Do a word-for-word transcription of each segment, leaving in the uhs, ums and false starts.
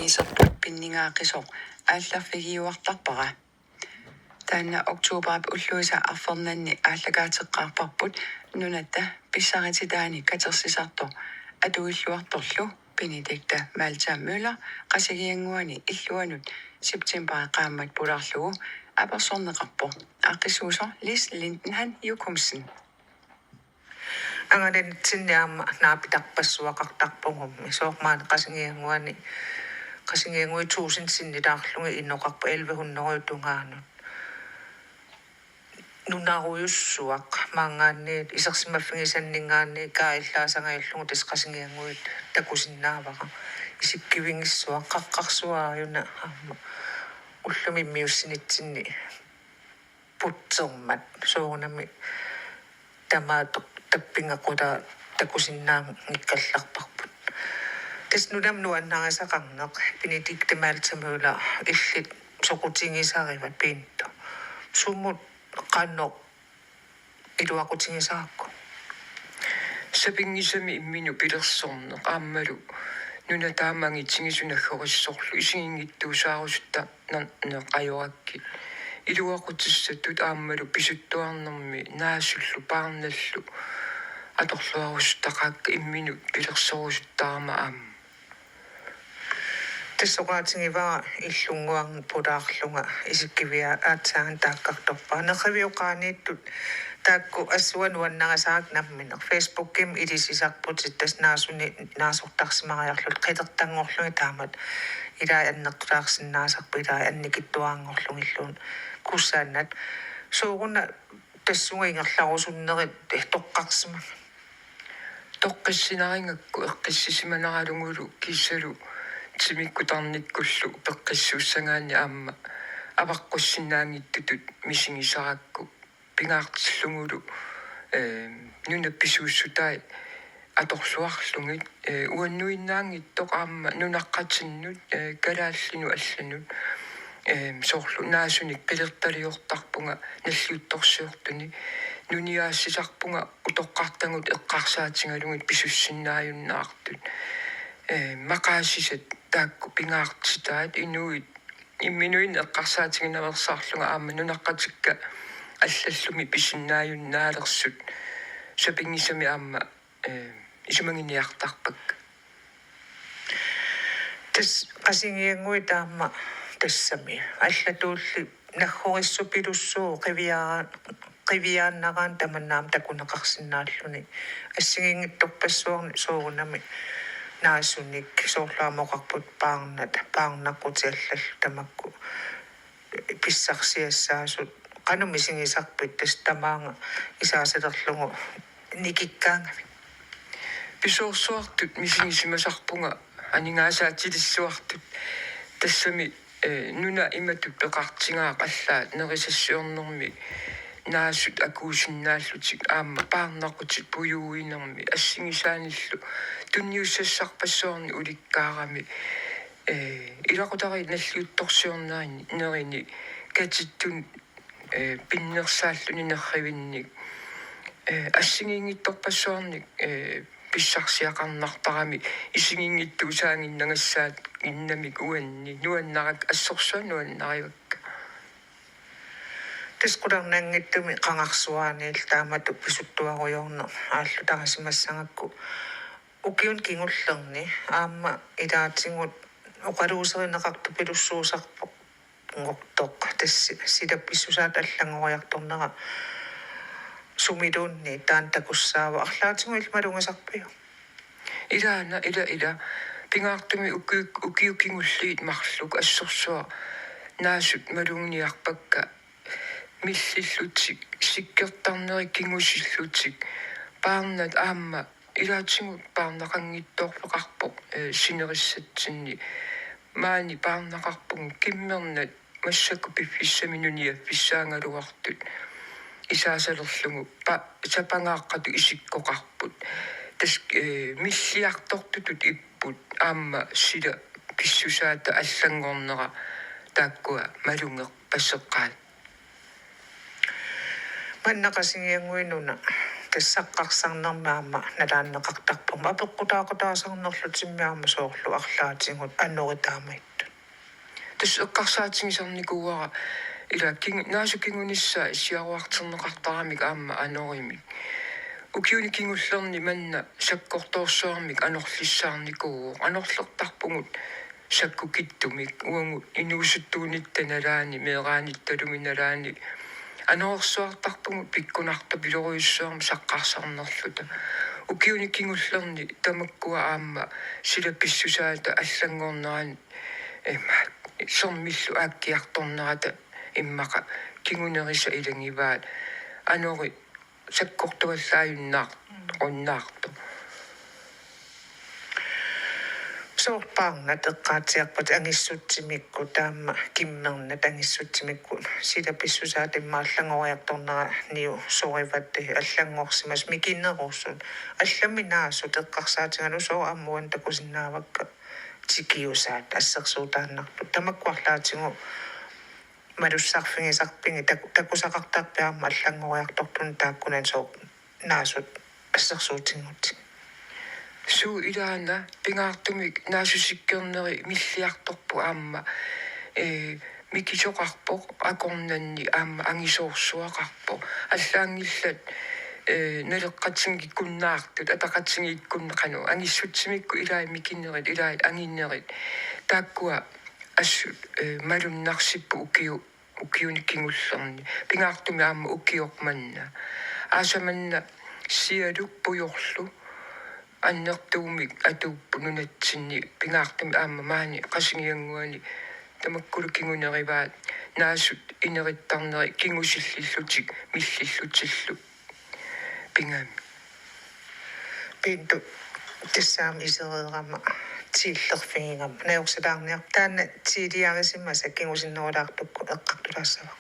Serput pinningaaqisoq aallarfigiuartarpara. Taanna oktobarip ulluisa arfernanni aallakaateqqaarparput nunatta pissarititaani katersisartoq atuilluartorlu. Benedikte Malthe Møller Qasigiannguani illuanut septembarip qaammat pulaarlugu apersorneqarpoq. Aaqqissuusoq Lis Lindenhann Jokumsen. Angalanitsinni aamma naapitarpassuaqartarpugummi, soorlu maani Qasigiannguani, Qasigiannguit tusind sinnilaarlugit inoqarpoq elleve hundrede tungaanut. Nunarujussuaq maanngaanniit isersimaffigisanninngaanniit kaajallaassangajallugu tassa Qasigiannguit takusinnaavara. Isikkivigissuaq qaqqarsuaq aajuna aamma ullumi immiussinitsinni putsermat soorunami tamaat tappinga qulaa takusinnaanngikkallarparput. Tassa nunami nuannarisaqarneq Benedikte Malthe Møller illit soqutigisarivat Pinto. Sumut qanoq iluaqutigisaraakku? Sapinngisami imminut pilersorneq aammalu nuna taama angitigisoq naggorissorlu isiginngitsuusaarusutta- ner-, neqajorakkit. Iluaqutissatut aammalu pisuttuarnermi naasullu paarnallu atorluarusuttaqaakka imminut pilersorusuttarama aamma. Tassa oqaatigivara illunnguaq pulaarlunga isikkiviaa aatsaat taakkartorpara. Nerrivioqaaniittut taakku assut nuannarisarakkit namminneq. Facebookimi ilisisarputit tassa naasunik naasortarsimariarlutit qilertanngorlugit taamatut ilai annertulaarsinnaasarput ilai annikitsuaranngorlugilluunniit kussaannat. Sooruna tassunga ingerlarusunnerit toqqarsimagit? Toqqissinarigakku eqqissisimanaralugulu kiisalu timikkut tarnikkullu peqqissuussagaanni aamma avaqqussinnaanngitsutut misigisarakku pingaartillugulu, eh, nunap pisuussutai atorluarlugit, eh, uannuinnaanngitsoq aamma nunaqqatinnut, eh, kalaallinut allanut, eh, soorlu naasunik qilertaliortarpunga nalliuttorsiortuni, nuniaassisarpunga utoqqartagut eqqarsaatigalugit pisussinnaajunnaartut. Eh, maqaasisat taakku pingaartitaat inuit imminuinni eqqarsaatiginaveersaarlunga aamma nunaqqatikka allallumi pisinnaajunnaalersut sapinngisami aamma, eh, isumaginiartarpakka. Tassa Qasigiannguit aamma tassami allatuulli naggorissupilussuuvoq qiviaa-, qiviaannaraanni tamanna aamma takuneqarsinnaalluni. Assigiinngitsorpassuarnik soorunami naasunik soorlu aamma oqarput paarnat, paarnaqqutit allallu tamakku pissarsiassaasut. Qanoq misigisarpit tassa tamaanga isaasalerlugu nikikkaangavit? Pisoorsuartut misigisimasarpunga aningaasaatilissuartut. Tassami, eh, nuna imatut peqartigaaq allaat nerisassiornermi naasut akuusinnaallutik aamma paarnaqqutit pujuuinermi assigisaanillu tunniussassarpassuarnik ulikkaarami, eh, ilaqutariit nalliuttorsiornerini katittunut, eh, pinnersaalluni nerrivinnik, eh, assigiinngitsorpassuarnik, eh, pissarsiaqarnartarami isiginngitsuusaaginnagassaaginnamik uanni nuannarakku assorsuaq nuannarivakka. Tassa qularnanngitsumi qangarsuaaniillu taamatut pisuttuarujoorneq aallutarisimassagakku ukiuni kingullerni aamma ilaatigut oqaluuserineqartupilussuusarpoq ngortoq tassa sila pissusaata allanngoriartornera sumiluunniit taanna takussaavoq arlaatigut illit malugisarpiuk? Ilaana, ila, ila. Pingaartumik ukiu-, ukiut kingulliit marluk assorsuaq naasut maluginiarpakka millillutik, sikkertarnerit kingusillutik, paarnat aamma ilaatigut paarnaqanngitsoorfeqarpoq, eh, sinerissatsinni. Maani paarnaqarpugut kimmernat massakkut piffissami nuniaffissaagaluartut isaasalerlugu pa-, sapangaaqqatut isikkoqarput. Tassa, eh, milliartortutut ipput aamma sila pissusaata allanngornera taakkua malugerpaseqaat. Manna Qasigiannguit nuna Tassa saqqarsarnermi aamma nalaanneqartarput apeqqutaaqutaasarnerlutimmi aamma soorlu arlaatigut anorit taamaattut. Tassa eqqarsaatigisarnikuuara ila king-, naasut kingunissaat siaruarterneqartaramik aamma anorimik. Ukiuni kingullerni manna sakkortoorsuarmik anorlissaarnikuuvoq. Anorlertarpugut sakkukitsumik uagut inuusuttuunitta nalaani, meeraanittalumi nalaani. Anorersuartarpugut pikkunartupilorujussuarmik saqqarsarnerluta. Ukiuni kingullerni tamakkua aamma silapissusaata allanngornerani, eh, sermillu aakkiartornerata immaqa kingunerisa ilagivaat. Anori sakkortuallaajunnaar-, unnaartoq. Soorlu paarnat eqqaatsiarput angissutsimikku, taama kimmernat angissutsimikku silapissusaata immaqa allanngoriartorneraniusorivaat allanngorsimasut mikinerusut. Allamik naasut eqqarsaatigalugu sooq aamma uani takusinnaavakka tikiusaat assersuutaannartut. Tamakku arlaatigut malussarfigisarpigit tak-, takusaqartarpit aamma allanngoriartortunut taakkunani sooq naasut assersuutigut? Suu, ilaana pingaartumik naasusikkerneri milliartorput aamma, ee, mikisoqarpoq akornanni aamma angisoorsuaqarpoq. Allaanngillat, ee, naleqqatigiikkunnaartut, ataqatigiikkunneqarnut, angissutsimikku ilaat mikinerit, ilaat anginerit. Taakkua assut, ee, malunnarsipput ukiu-, ukiuni kingullerni. Pingaartumik aamma ukioq manna. Aasaq manna sialuk pujorlu annertuumik atuupput nunatsinni, pingaartumik aamma maani Qasigiannguani tamakkulu kingunerivaat naasut inerittarneri kingusillillutik millillutillu pigami. Pintu, tassa aamma isereerama tiillerfigigama najorsilaarniarpit, taanna tiiliarisimasat kingusinnerulaartukkut eqqartulaassavara.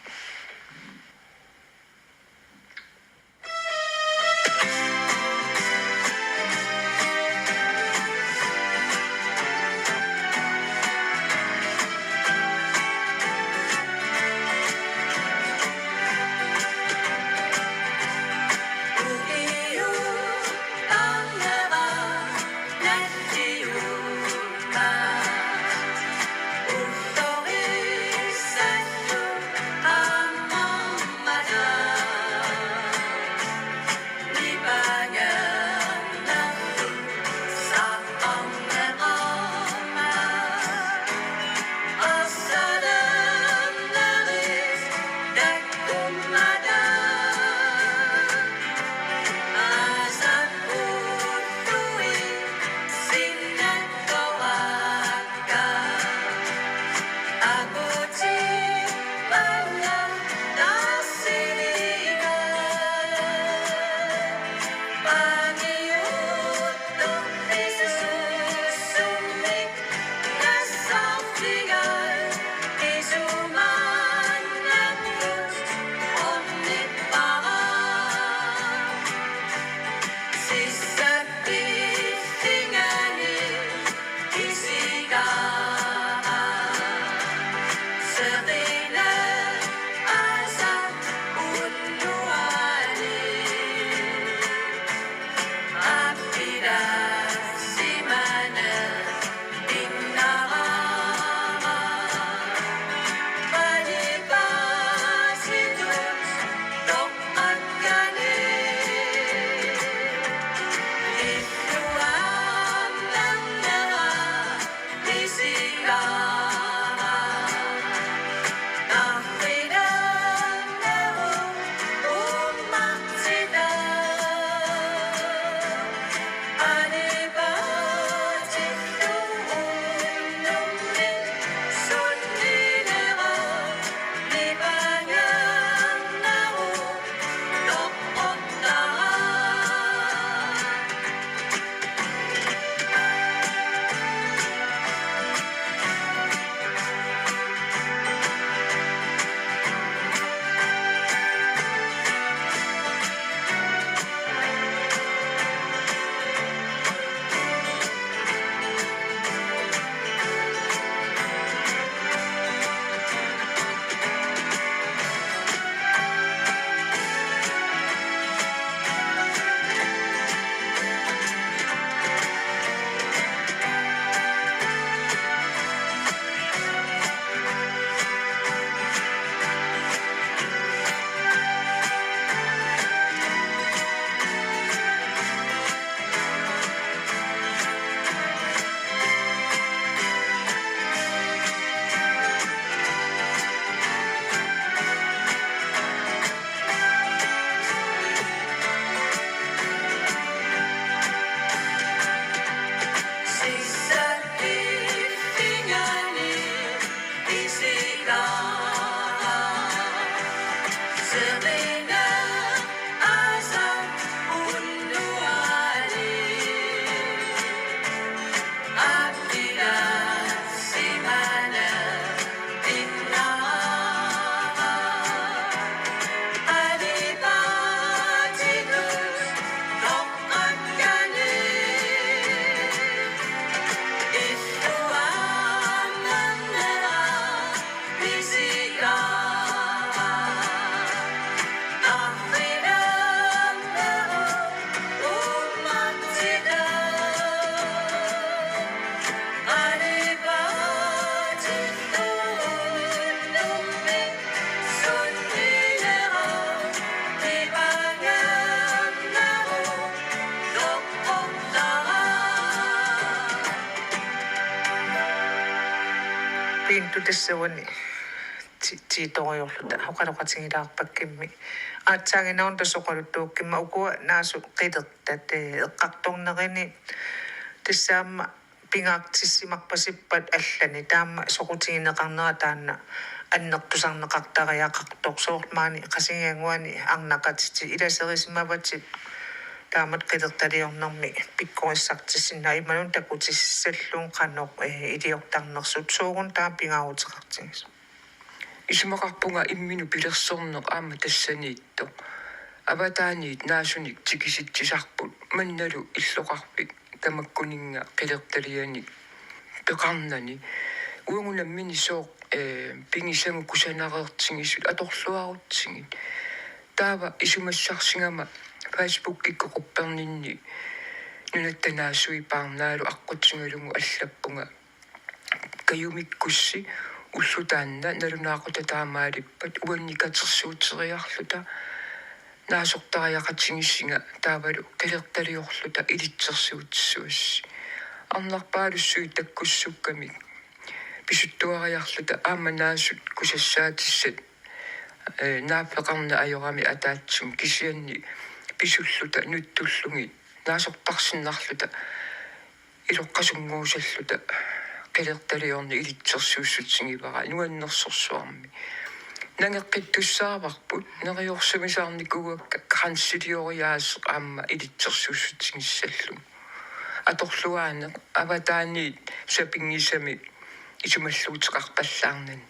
Pintu tassavani ti-, tiitoriorluta oqaloqatigilaarpakkimmi. Aatsaannguaq tassa oqaluttuukkimmat ukua naasut qilertat, eh, eqqartornerini. Tassa aamma pingaartissimarpasippat allani taama soqutigineqarnera taanna annertusarneqartariaqartoq soorlu maani Qasigiannguani arnaqatitit ilaserisimavatit taamatut qilertaliornermi pikkorissartissinnaavoq imaluunniit takutissallugu qanoq, eh, iliortarnersut soorunami taama pingaaruteqartigisoq. Isumaqarpunga imminut pilersorneq aamma tassaniittoq. Avataaniit naasunik tikisitsisarput mannalu illoqarfik tamakkuninnga qilertalianik peqarnani. Uagut nammineq sooq, eh, pigisagut kusanareertigisut atorluarutsigit. Taava isumassarsigama Facebookikkut qupperninni nunatta naasui paarnaalu aqqutigalugu allappunga: Kajumikkussi ulloq taanna nalunaaqutaq taamaalippat uanni katersuuteriarluta naasortariaqatigisinga taavalu qilertaliorluta ilitsersuutissuassi. Arnarpaalussuit takkussukkamik pisuttuariarluta aamma naasut kusassaatissat, eh, naaffeqarneq ajorami ataatsimut kisianni pisulluta nutsullugit naasortarsinnarluta iloqqasunnguusalluta qilertaliorneq ilitsersuussutigivara nuannersorsuarmik. Nangeqqittussaavarput, neriorsuisaarnikuuakka kransilioriaaseq aamma ilitsersuussutigissalluni. Atorluaaneq avataaniit sapinngisamik isumalluuteqarpallaarnani.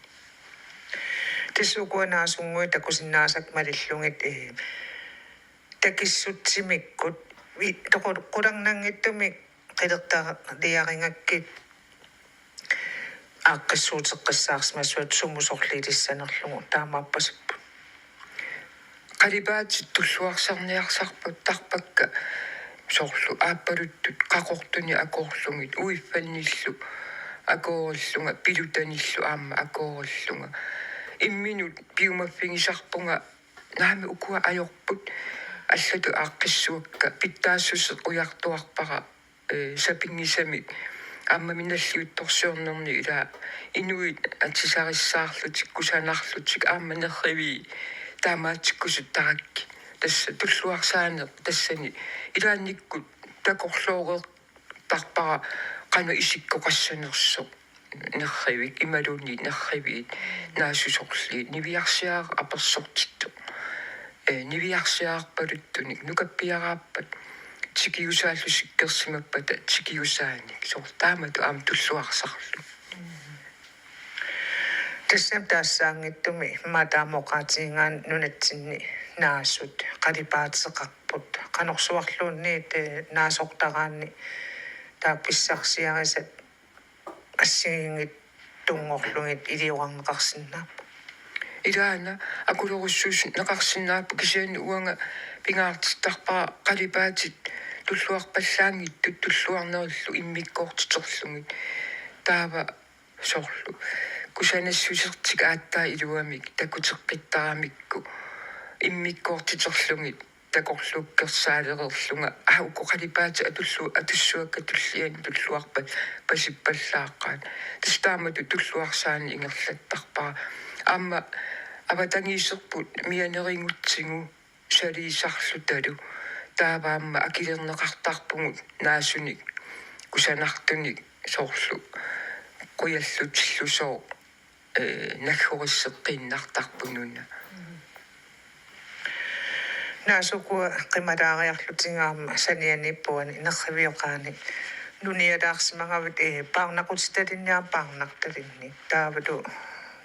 Tassa ukua naasunnguit takusinnaasakka malillugit, eh, takissutsimikkut vi-, toqu-, qularnanngitsumik qilertaliarigakkit aaqqissuuteqqissaarsimassuat sumut sorliilissanerlugu taamaappasapput. Qalipaatit tulluarsarniarsarput tarpakka soorlu aappaluttut qaqortunik akoorlugit uiffannillu akoorillunga pilutanillu aamma akoorillunga. Imminut piumaffigisarpunga naamik ukua ajorput allatut aaqqissuakka pitsaassuseq ujartuarpara, eh, sapinngisamik aamma minalliuttorsiornerni ilaa inuit atisarissaarlutik kusanarlutik aamma nerrivii taamaatsikkusuttarakkit. Tassa tulluarsaaneq tassani ilaannikkut takorlooreertarpara qanoq isikkoqassanersoq nerrivik imaluunniit nerriviit naasusorliit niviarsiareq apersortittoq. Eh, niviarsiareerpaluttunik nukappiaraappat tikiusaallu sikkersimappata tikiusaanik soorlu taamatut aamma tulluarsarlugu. Tassami taassaanngitsumi maani taama oqaatigigaanni nunatsinni naasut qalipaateqarput qanorsuarluunniit, eh, naasortaraanni taava pissarsiarisat assigiinngitsunngorlugit iliorarneqarsinnaapput. Ilaana akulerussuusineqarsinnaapput kisianni uanga pingaartittarpara qalipaatit tulluarpallaanngitsut tulluarnerillu immikkoortiterlugit. Taava soorlu kusanassusertik aatsaat iluamik takuteqqittaramikku immikkoortiterlugit takorluukkersaalereerlunga, aa, uku qalipaatit atullu-, atussuakka tulliani tulluarpat pasippallaaqaat. Tassa taamatut tulluarsaaneq ingerlattarpara. Aamma avatangiiserput mianerigutsigu saliisarlutalu. Taava aamma akilerneqartarpugut naasunik kusanartunik soorlu qujallutillu sooq, eh, naggorisseqqiinnartarpununa. Naasut ukua qimalaariarlutigit aamma sanianiippuani nerrivioqaani nunialaarsimagavit, eh, paarnaqutitalinnik aamma paarnartalinnik. Taavalu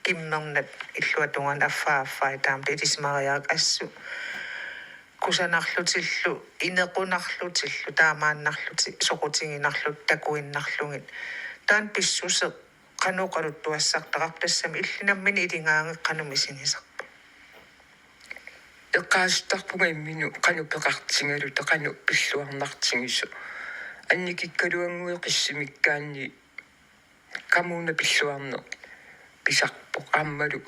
kimmernat illuatungaani affaa affai taamatut ilisimariarakku assut kusanarlutillu, inequnarlutillu, taamaannarlutik, soqutiginarlutik, takuinnarlugit. Taanna pissuseq qanoq oqaluttuassartaqarpa tassami illit nammineq iligaangat qanoq misigisarpa? Eqqaasittarpunga imminut qanoq peqartigaluta qanoq pilluarnartigisoq. Annikikkaluannguit qissimikkaanni kommunap pilluarneq pisarpoq aammalu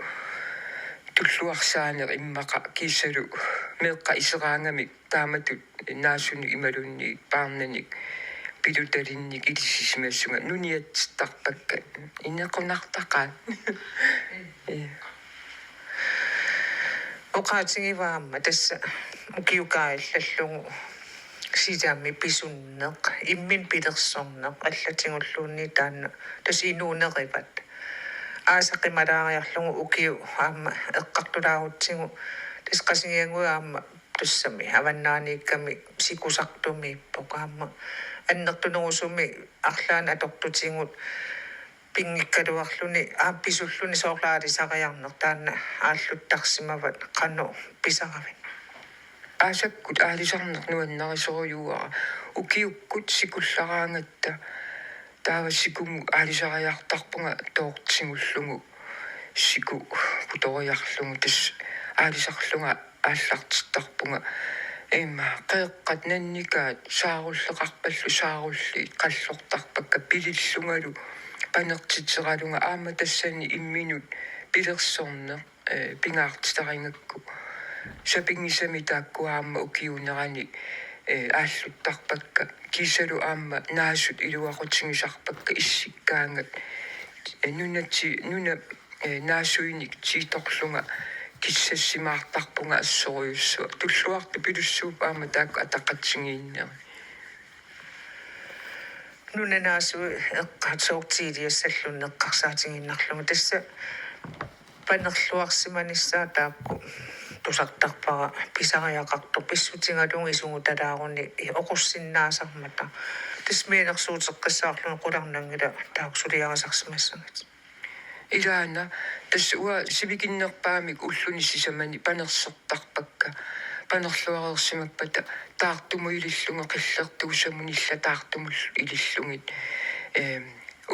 tulluarsaaneq immaqa kiisalu meeqqat iseraangamik taamatut naasunik imaluunniit paarnanik pilutalinnik ilisisimasunga nuniatsittarpakka inequnartaqaat. Ee. Oqaatigivaa aamma tassa ukiukaajallallungu sisamat pisunneq, imminut pilersorneq allatigulluunniit taanna tassa inuunerivat. Aasaq qimalaariarlugu ukiut aamma eqqartulaarutsigu tassa Qasigiannguit aamma tassami avannaaniikkami sikusartumiippoq aamma annertunerusumik arlaannik atortutigut pinngikkaluarluni aamma pisulluni soorlu aalisariarneq taanna aalluttarsimavat qanoq pisaravit. Aasakkut aalisarneq nuannarisorujuara ukiukkut sikullaraangatta taava sikumut aalisariartarpunga toortigullugu siku putoriarlugu tassa aalisarlunga aallartittarpunga. Ima qeeqqat nannikaat saarulleqarpallu saarulliit qallortarpakka pilillungalu panertitsigalunga aamma tassani imminut pilersorneq ee, pingaartitarigakku. Sapinngisamik taakku aamma ukiuunerani, ee, aalluttarpakka. Kiisalu aamma naasut iluaqutigisarpakka issikkaangat. Ee, nunati-, nuna, ee, naasuinik tiitorlunga kissassimaartarpunga assorujussuaq. Tulluartoq Pilussuup aamma taakku ataqatigiinnerit. Nunanaasui eqqaat soorlu tiiliassallunnik eqqarsaatigiinnarlugu tassa panerluarsimanissaa taakku tusartarpara pisariaqartoq pissutigalugu isugutalaaruni oqussinnaasarmata. Tassa mianersuuteqqissaarluni qularnanngilaq taakku suliarisarsimassagatik. Ilaana, tassa uanga sivikinnerpaamik ulluni sisamani panersertarpakka, panerluareersimappata taartumut ilillunga qillertuusamut nillataartumullu ilillugit, eem,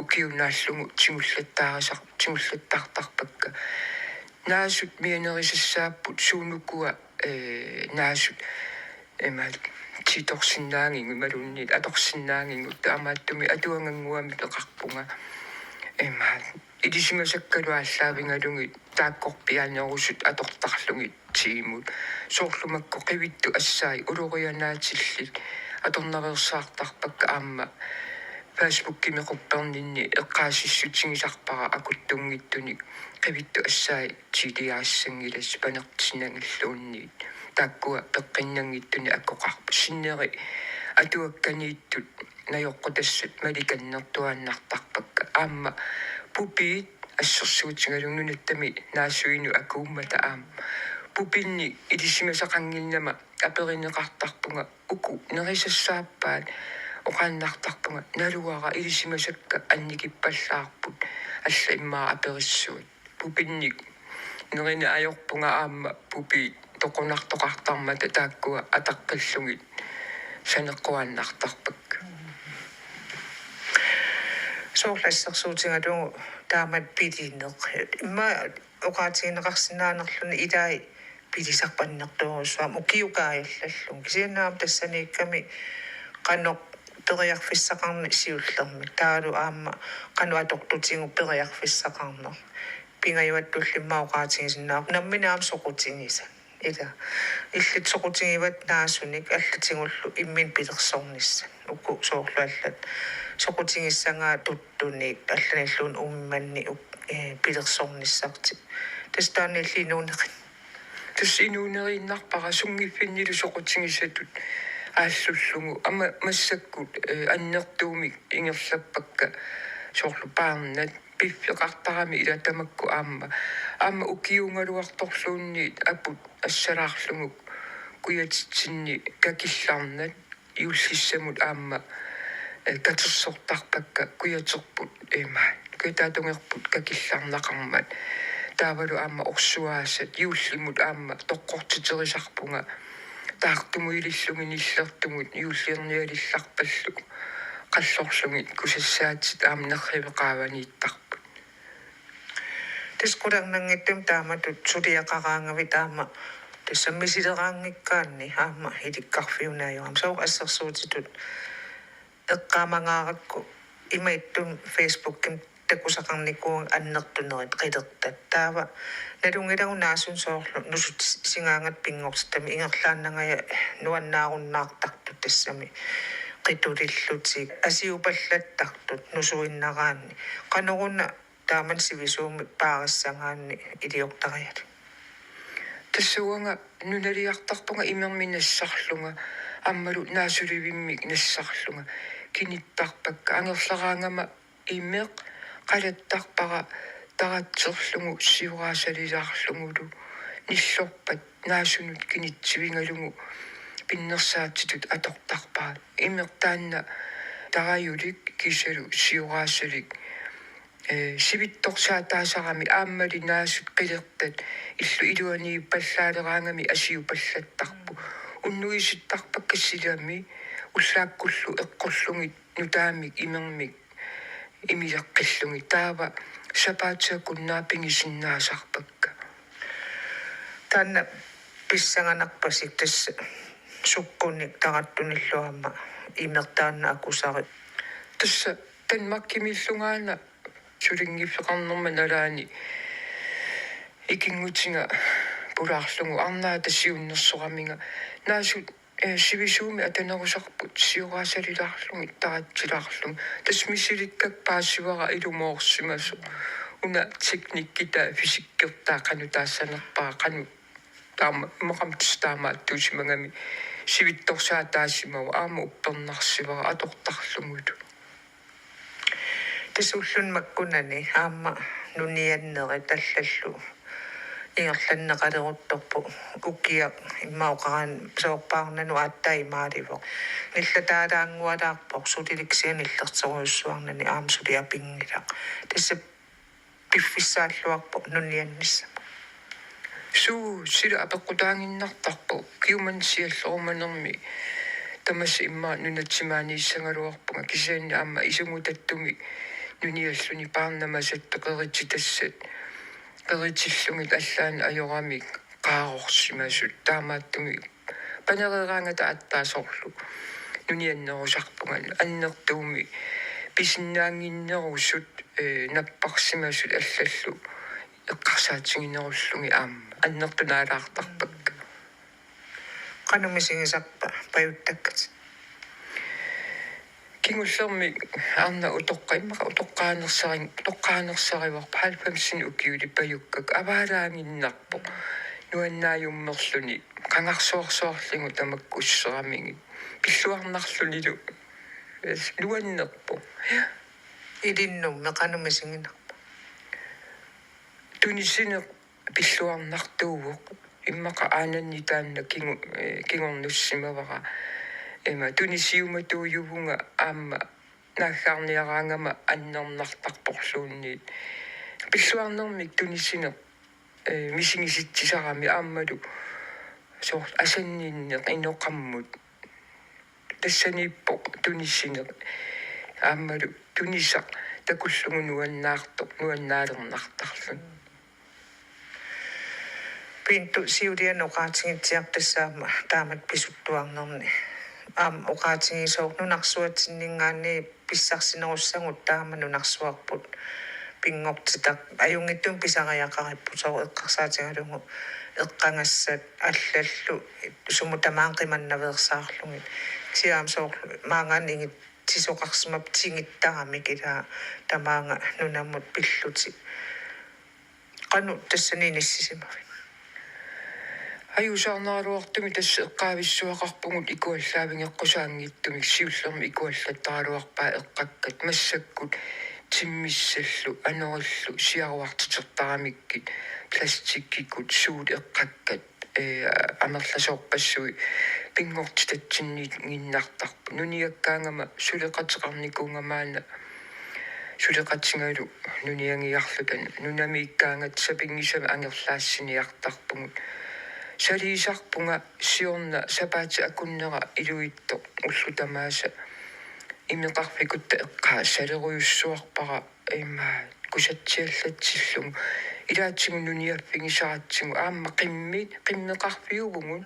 ukiup naallugu tigullattaarisar-, tigullattartarpakka. Naasut mianerisassaapput suunukua, ee, naasut, ima, tiitorsinnaanngikkut imaluunniit atorsinnaanngikkut taamaattumik atuagannguamik peqarpunga. Ima, ilisimasakkalu aallaavigalugit taakkorpiaanerusut atortarlugit tiimut. Soorlu makku qivittut assai ulorianaatillit atornaveersaartarpakka aamma Facebookimi qupperninni eqqaasissutigisarpara akuttunngitsunik qivittut assai tiiliarissanngilassuk panertinnangilluunniit. Taakkua peqqinnanngitsunik akkoqarput. Sinneri atuakkaniittut najoqqutassat malikannertuaannartarpakka. Aamma pupiit assersuutigalugu nunattami naasuinut akuummata aamma. Pupinnik ilisimasaqannginnama aperineqartarpunga uku nerisassaappaat oqaannartarpunga naluara ilisimasakka annikippallaarput alla immaqa aperissuat. Pupinnik nerineq ajorpunga aamma pupiit toqunartoqartarmata taakkua ataqqillugit saneqquaannartarpakka. Soorlu assersuutigalugu taamatut pilineq. Immaqa oqaatigineqarsinnaanerluni ilai pilisarput annertoorujussuaq aamma ukiukaajallallugu. Kisianni aamma tassaniikkami qanoq periarfissaqarneq siullermik. Taavalu aamma qanoq atortutigut periarfissaqarneq. Pingajuattulli immaqa oqaatigisinnaavarput nammineq aamma soqutigisat. Ila. Illit soqutigivat naasunik allatigullu imminut pilersornissat. Uku soorlu allat. Soqutigissagaat tuttunik allanilluunniit uumimanni uk-, ee, pilersornissartik. Tassa taanna illit inuuneqin. Tassa inuuneriinnarpara sunngiffinnilu soqutigisatut aallullugu. Aamma massakkut, ee, annertuumik ingerlappakka soorlu paarnat piffeqartarami ila tamakku aamma. Aamma ukiuugaluartorluunniit aput assalaarlugu kujatitsinni kakillarnat juullissamut aamma, ee, katersortarpakka kujaterput, ee, ima, kujataatungerput kakillarnaqarmat. Taavalu aamma orsuaasat juullimut aamma toqqortiterisarpunga taartumut ilillugit nillertugut juulliornialillarpallu qallorlugit kusassaatit aamma nerriveqaavaniittarput. Tassa qularnanngitsumik taamatut suliaqaraangavit aamma tassa misileraanngikkaanni aamma ilikkarfiuneq ajorami. Soorlu assersuutitut eqqaamangaarakku ima ittumik Facebookimi takusaqarnikuuvunga annertunerit qilertat. Taava nalunngilagut naasunut soorlu nusutsigaangat pinngortitami ingerlaannangaja nuannaarunnaartartut tassami. qitulillutik asiupallattartut nusuinnaraanni. Qanoruna taamani sivisuumik paarissagaanni iliortariat? Tassa uanga nunaliartarpunga imermik nassarlunga, aammalu naasulivimmik nassarlunga, kinittarpakka angerlaraangama imeq qalattarpara taratserlugu sioraasalilaarlugulu, nillorpat naasunut kinitsivigalugu pinnersaatitut atortarpara. Imeq taanna tarajulik kiisalu sioraasalik, ee, sivitsorsaataasarami aammali naasut qilertat illu iluaniippallaaleraangami asiupallattarput. Unnuisittarpakka silami ullaakkullu eqqorlugit nutaamik imermik imileqqillugit, taava sapaatip akunnerani pigisinnaasarpakka. Taanna pissanganarpasik tassa sukkunik tarattunillu aamma imeq taanna akusari? Tassa Danmarkimiillungaana sulinngiffeqarnerma nalaani ikinngutiga pulaarlugu arnaata siunnersoramiga naasut, ee, sivisuumik atanerusarput sioraasalilaarlugit taratsilaarlugit. Tassa misilikkakka paasivara ilumoorsimasoq. Una teknikkitaa fysikkertaa qanoq taassanerpara, qanoq taama, immaqami tassa taamaattuusimagami sivitsorsaataasimavoq, aamma uppernarsivara atortarlugulu. Tassa ulluni makkunani aamma nuniannerit allallu ingerlanneqaleruttorput, ukiaq immaqa oqarani soorpaarnanut aatsaat imaalivoq. Nillataalaanngualaarpoq, sulilik kisianni nillerterujussuarnani aamma suli apinngilaq. Tassa piffissaalluarpoq nuniannissamut. Suu, sila apeqqutaaginnartarpoq, kingumut siallerumanermi tamassi immaqa nunatsinni maaniissagaluarpunga, kisianni aamma isumutattumi nunialluni paarnamasattut qeritsitassat, qeritillugit allaat ajoramik qaarorsimasut, taamaattumik panereeraangata aatsaat soorlu nuniannerusarpunga, annertuumik pisinnaannginnerusut, ee, napparsimasut allallu eqqarsaatiginerullugit aamma annertunaalaartarpakka. Qanoq misigisarpa pajuttakkatit? Kingullermik arnat utoqqa-, immaqa utoqqaanersarin-, utoqqaanersarivarput, halvfemsini ukiulik pajukkakka, avaalaaginnarpoq. Nuannaajummerluni, qangarsuarsuarligu tamakku usseramigit. Pilluarnarlunilu. Nuannerpoq. Ilinnummi qanoq misiginarpa? Tunisineq pilluarnartuuvoq. Immaqa aananni taanna kingu-, ee, kingornussimavara. Ima tunisiumatuujuvunga aamma naaggaarniaraangama annernartarporluunniit. Pilluarnermik tunisineq, ee, misigisitsisarami aammalu soorlu asanninneq inoqammut. Tassaniippoq tunisineq. Aammalu tunisaq takullugu nuannaartoq, nuannaalernartarluni. Pintu siuliani oqaatigitsiartussaammat taamatut pisuttuarnerni. Aamma oqaatigisoq nunarsuatsinninngaanniit pissarsinerussagut taama nunarsuarput pinngortitaq. Ajunngitsumik pisariaqaripput, soorlu eqqarsaatigalugu eqqagassat allallu sumut tamaanga qimannaveersaarlugit. Kisianni aamma soorlu maanngaanniit ingitsisoqarsimavoq tigittaramik, ilaa, tamaanga nunamut pillutik. Qanoq tassani inissisimavit? Ajuusaarnaraluartumik tassa eqqaavissuaqarpugut ikuallaavigeqqusaanngitsumik, siullermik ikuallattaraluarpaat eqqakkat, massakkut timmissallu anorillu siaruartitertaramikkit, plastikkikkut suut eqqakkat, ee, amerlasoorpassuit pinngortitatsinniiginnartarput. Nuniakkaangama suleqateqarnikuugama-una suleqatigalu nuniagiarluta nunamiikkaangat sapinngisamik angerlaassiniartarpugut. Saliisarpunga siorna sapaatip akunnera iluitsoq ullut tamaasa imeqarfikutta eqqaa salerujussuarpara, ima, kusatsiallatsillugu. Ilaatigut nuniaffigisaratsigu aamma qimmit, qimmeqarfiuvugut.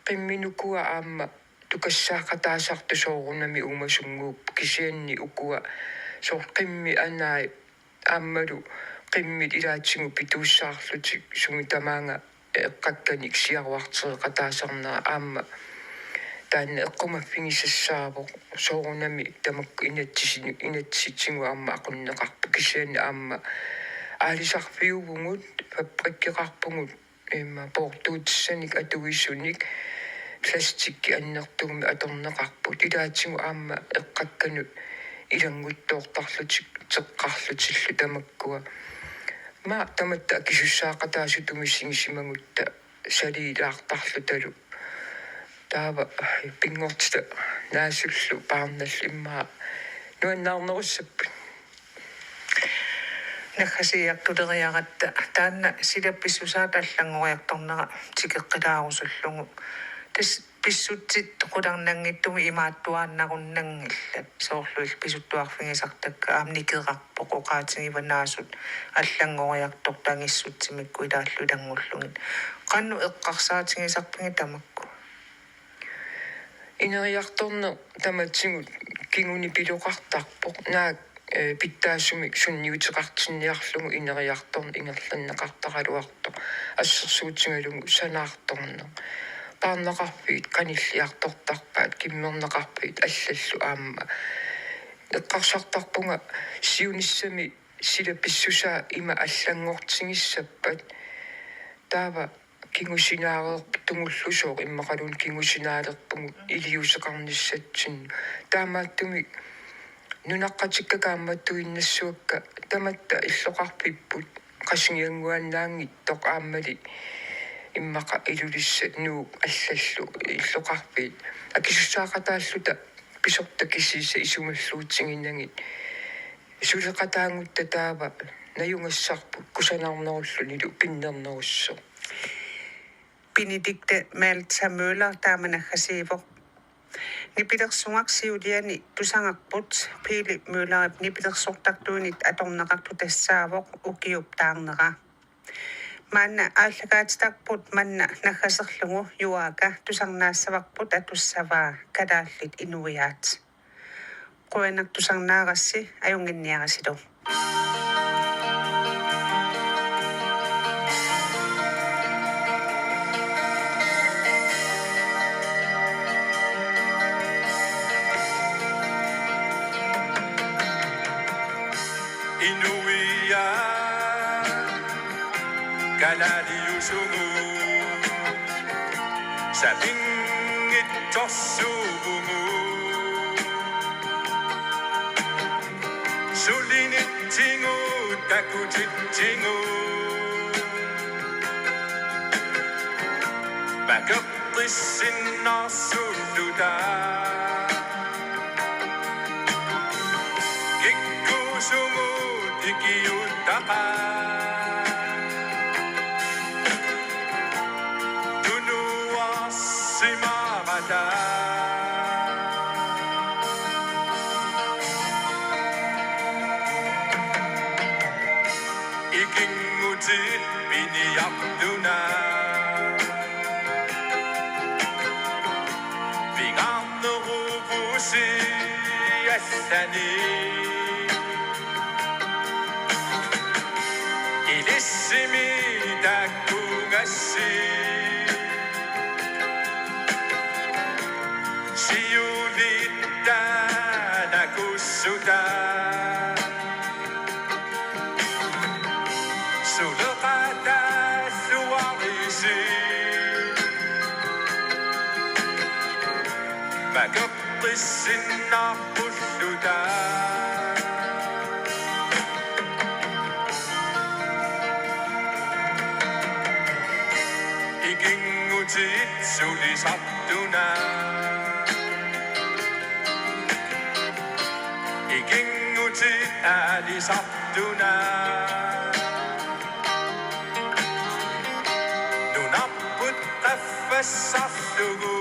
Qimmit ukua aamma tukassaaqataasartut soorunami uumasunnguupput, kisianni ukua soorlu qimmit anaat aammalu qimmit ilaatigut pituussaarlutik sumi tamaanga eqqakkanik siaruartereqataasarnerat aamma taanna eqqumaffigisassaavoq, soorunami tamakku inatsisini-, inatsisitigut aamma aqunneqarput, kisianni aamma aalisarfiuvugut, fabrikkeqarpugut, imma poortuutissanik atuisunik plastikki annertuumik atorneqarput, ilaatigut aamma eqqakkanut ilannguttoortarlutik teqqarlutillu tamakkua. Aamma tamatta akisussaaqataasutut misigisimagutta saliilaartarlutalu. Taava pinngortitaq naasullu paarnallu immaqa nuannaarnerussapput. Naggasiiartuleriaratta taanna silap pissusaata allanngoriartornera tikeqqilaarusullugu. Tassa pissutsit qularnanngitsumik imaattuaannarunnanngillat, soorlu illit pisuttuarfigisartakkat aamma nikerarpoq oqaatigiva naasut allanngoriartortut angissutsimikku ilaallu ilanngullugit. Qanoq eqqarsaatigisarpigit tamakku? Ineriartorneq tamatigut kingunipiloqartarpoq, naak, eh, pitsaasumik sunniuteqartinniarlugu ineriartorneq ingerlanneqartaraluartoq, assersuutigalugu sanaartorneq. Paarnaqarfiit qanilliartortarpaat, kimmerneqarfiit allallu aamma. Eqqarsartarpunga siunissami silap pissusaa ima allanngortigissappat, taava kingusinaareerput tungullusooq, immaqaluunniit kingusinaalerpugut iliuuseqarnissatsinnut. Taamaattumik nunaqqatikka kaammattuinnassuakka tamatta illoqarfipput, Qasigiannguaannaanngitsoq aammali immaqa Ilulissat, Nuuk allallu illoqarfiit akisussaaqataalluta pisortaq kisiisa isumalluutiginagit. Suleqataagutta taava najugassarput kusanarnerullunilu pinnernerussaaq. Benedikte Meltzer Møller taama naggasiivoq. Nipilersugaq siuliani tusagarput, Pele Møllerip nipilersortartuinit atorneqartoq tassaavoq ukiup taarnera. Maanna aallakaatitarput manna naggaserlugu Juaaka tusarnaassavarput atussavaa Kalaallit Inuiaat. Qujanaq tusarnaarassi, ajunnginniarisilu. Inuiaat kalaaliusugut sapinngitsorsuuvugut. Sulinitsigut takutitsigut makeqqissinnaarsulluta. Kikkuusugut ikiuuttaqaat. Tunuarsimaarata. Ikinngutit piniartuna. Pingaarneruvusi allani. Ilissimi taakkuugassi. Siulitta nakussuta. Suleqataalluarisi. Makeqqissinnaarpulluta. Ikinngutit sulisartuna. Ikinngutit aalisartuna. Nunarput qaffassarlugu.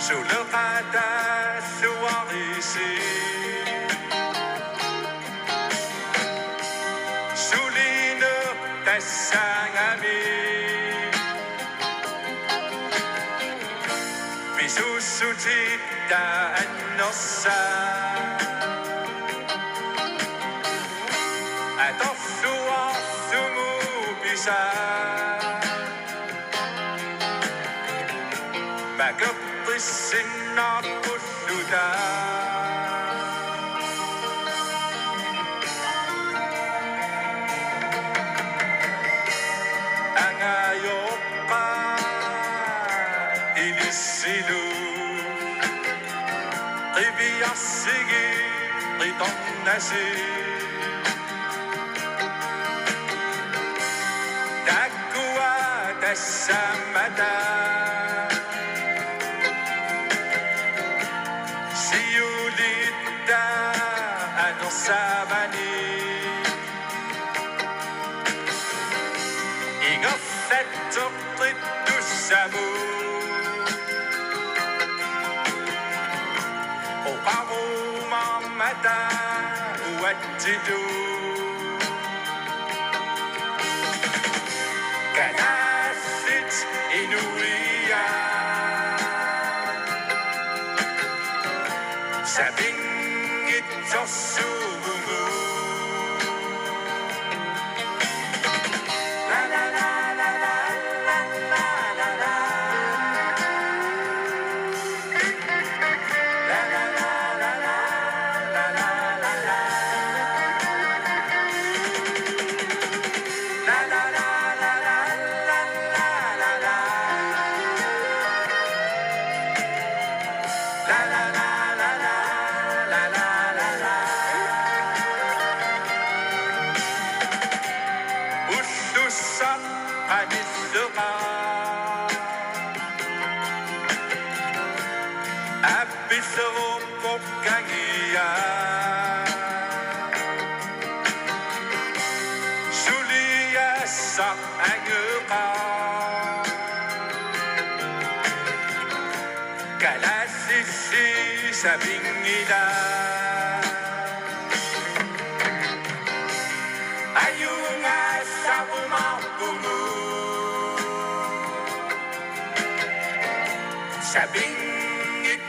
Suleqataalluarisi. Sulineq tassaagami. Pisuussutit taannersaat. Atorluarlugu pisaat. Akertissinnaapulluta. Angajoqqaat ilissilu. Qiviarsigit qitornasit. Taakkua tassaammata. Siulitta anersaavani. Ingerlatseqqittussamut. Oqarumaarmata uatsitut. Kalaallit inuiaat. Sapinngi- Ullussaq qanilleqaaq. Appilleruppoq kangia. Suliassaq angeqaaq. Kalaallit sapinngilaat. Ajugaassarumaarpugut. Sapinngi-